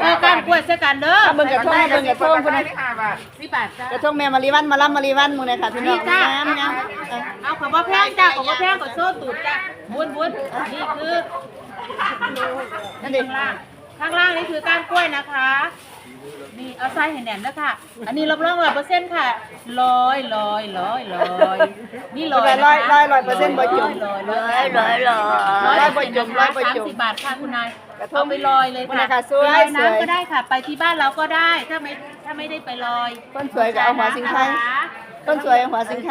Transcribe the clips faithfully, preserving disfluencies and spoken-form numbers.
เออ ก้านกล้วยใส่กันเด้อ มาเบิ่งกระทง มาเบิ่งกระทงพุ่นน่ะ สิบบาทจ้ะ กระทงแม่มะลิวัน หมอลำมะลิวันหมู่นี่ค่ะพี่น้อง นี่จ้ะ งามงาม เออ เอาของบ่แพงจ้ะ ของบ่แพง ของโซ่ตูดจ้ะ บุญบุญ นี่คือ นั่นดิ ข้างล่าง ข้างล่างนี่คือก้านกล้วยนะคะ นี่เอาใส่ให้แน่นนะคะ อันนี้รับรองร้อยเปอร์เซ็นต์ค่ะ ลอยลอยลอยลอย นี่ลอยนะคะ ลอยลอยลอยเปอร์เซ็นต์บ่จม ลอยลอยลอยลอย ลอยบ่จม ลอยบ่จม สามสิบบาทค่ะคุณนาย กระทง เอาไปลอยเลยค่ะ คุณนายค่ะ สวย ไปลอยน้ำ สวย ก็ได้ค่ะ ไปที่บ้านเราก็ได้ ถ้าไม่ ถ้าไม่ได้ไปลอย คนสวยก็เอาหัวสิงไค นะคะ คนสวยเอาหัวสิงไค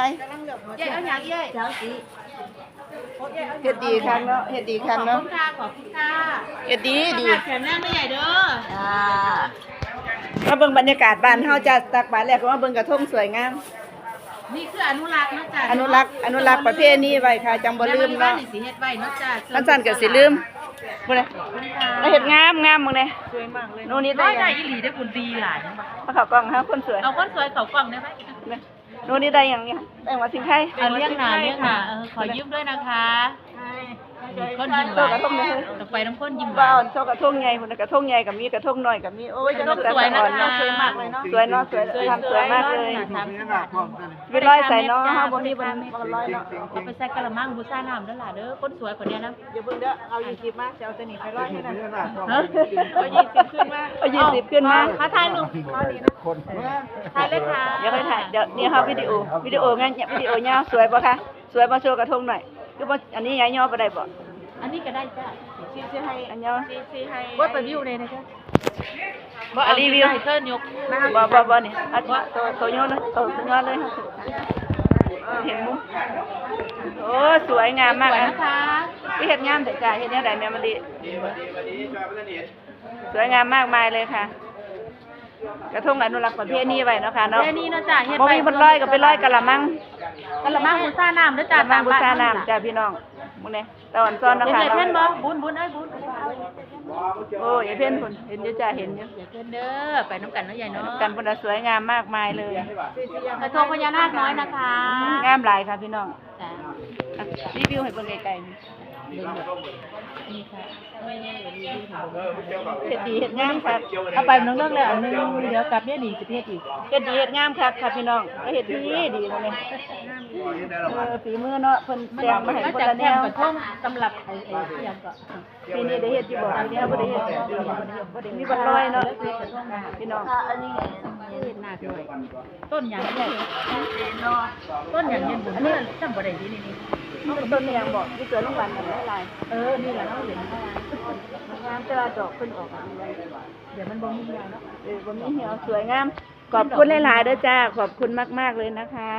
เย้เอาอย่างเย้ เฮ็ดดีคักเนาะ เฮ็ดดีคักเนาะ ขอบคุณค่ะ ขอบคุณค่ะ เฮ็ดดีดี แข็งแรงไม่ใหญ่เด้อ อ่า มาเบิ่งบรรยากาศบ้านเฮาจ้ะ ตักบาตรแล้วก็มาเบิ่งกระทงสวยงาม นี่คืออนุรักษ์เนาะจ้ะ อนุรักษ์ อนุรักษ์ประเพณีไว้ค่ะ จังบ่ลืมเนาะ แม่มะลิวันนี่สิเฮ็ดไว้เนาะจ้ะ คันซั่นก็สิลืม บ่ได้ ขอบคุณค่ะ มาเฮ็ดงามงามมื้อนี้ สวยมากเลย โน่นนี่ได้ ได้อีหลีเด้อคุณ ดีหลาย มาเข้ากล้องหาคนสวย เอาคนสวยเข้ากล้องได้ไหม โน่นนี่ได้หยังเนี่ย ได้หัวสิงไค เอาเลี้ยงหนาเลี้ยงหนา เออ ขอยืมด้วยนะคะ คนยิ้มห โซ่ ลาย กระทงเลย ต้องไปน้ำคนยิ้มห ว้า ลา วย โซ่กระทงใหญ่พุ่นน่ะ กระทงใหญ่ก็มี กระทงน้อยก็มี โอ้ย กระทงสวยนะคะ สวยมากเลยเนาะ สวยเนาะ สวย สวย ทำสวยมากเลย สวยมากค่ะ ไปลอยใส่เนาะ เฮาบ่มีบ่อนลอยเนาะ เอาไปใส่กะละมังบูชาน้ำเด้อล่ะเด้อ คนสวยคนเนี้ยนะ อย่าเพิ่งเด้อ เอายี่สิบมา สิเอาตัวนี้ไปลอยให้หน่อย ฮะ เอายี่สิบขึ้นมา เอายี่สิบขึ้นมา มาถ่ายรูป คน ถ่ายเลยค่ะ เดี๋ยวค่อยถ่าย เดี๋ยวนี่เฮาวิดีโอ วิดีโอไงเนี่ย วิดีโอยาว สวยบ่คะ สวยบ่ โชว์กระทงหน่อย คือบ่ อันนี้ยายย่อบ่ได้บ่ อันนี้ก็ได้จ้ะ ชี้ๆให้ อันย่อ ชี้ๆให้ ว่าไปวิวเลยนะคะ บ่ อันรีวิว ให้เธอยก บ่ บ่ บ่นี่ เอา บ่ โต โตย่อเลย โตย่อเลย เห็นมุม โอ้ สวยงามมาก สวยนะคะ ที่เฮ็ดงามแต่จ้า เฮ็ดแนวใดแม่มะลิ สวยงามมากมายเลยค่ะ กระทงอนุรักษ์ประเพณีไว้เนาะค่ะเนาะ ประเพณีเนาะจ้ะ เฮ็ด บ่มีบ่อนลอยก็ไปลอยกะละมัง กะละมังบูชาน้ำเด้อจ้ะ กะละมังบูชาน้ำจ้ะพี่น้อง มื้อนี้ ตะวันซ้อนเนาะค่ะ เห็นยายเพ็ญบ่ บุญ บุญเอ้ย บุญ โอ้ ยายเพ็ญพุ่น เห็นอยู่จ้ะ เห็นอยู่ ยายเพ็ญเด้อ ไปน้ำกันเนาะยายเนาะ กันพุ่นน่ะ สวยงามมากมายเลย กระทงพญานาคน้อยนะคะ งามหลายค่ะพี่น้อง จ้ะ อ่ะ รีวิวให้เบิ่งไกลๆ นี่ค่ะ เฮ็ดดีเฮ็ดงามค่ะ เอาไปน้องเลือกเลยอันหนึง เดี๋ยวกลับเนี่ยหนีสิเฮ็ดอีก เฮ็ดดีเฮ็ดงามค่ะ ค่ะพี่น้อง ก็เฮ็ดดีดีเลย เออ ฝีมือเนาะ เพิ่นแต่งมาให้คนละแนว กระทงสำหรับไอ้ ไอ้ ไอ้ ปีนี้ได้เฮ็ดอยู่บ่ ปีนี้บ่ได้เฮ็ด บ่ได้มีบ่อนลอยเนาะ พี่น้อง ต้นหยังเนี่ย ต้นหยังยืนบน อันนี้ จำบ่ได้ดีนี่นี่ มันเป็นต้นหยังบ่ มีตัวน้องวันกันหลายๆ เออ นี่แหละเขาเห็น งามแต่ว่าดอกเพิ่นออกอะ เดี๋ยวมันบ่มีเหี่ยวเนาะ เออ บ่มีเหี่ยว สวยงาม ขอบคุณหลายๆเด้อจ้า ขอบคุณมากๆเลยนะคะ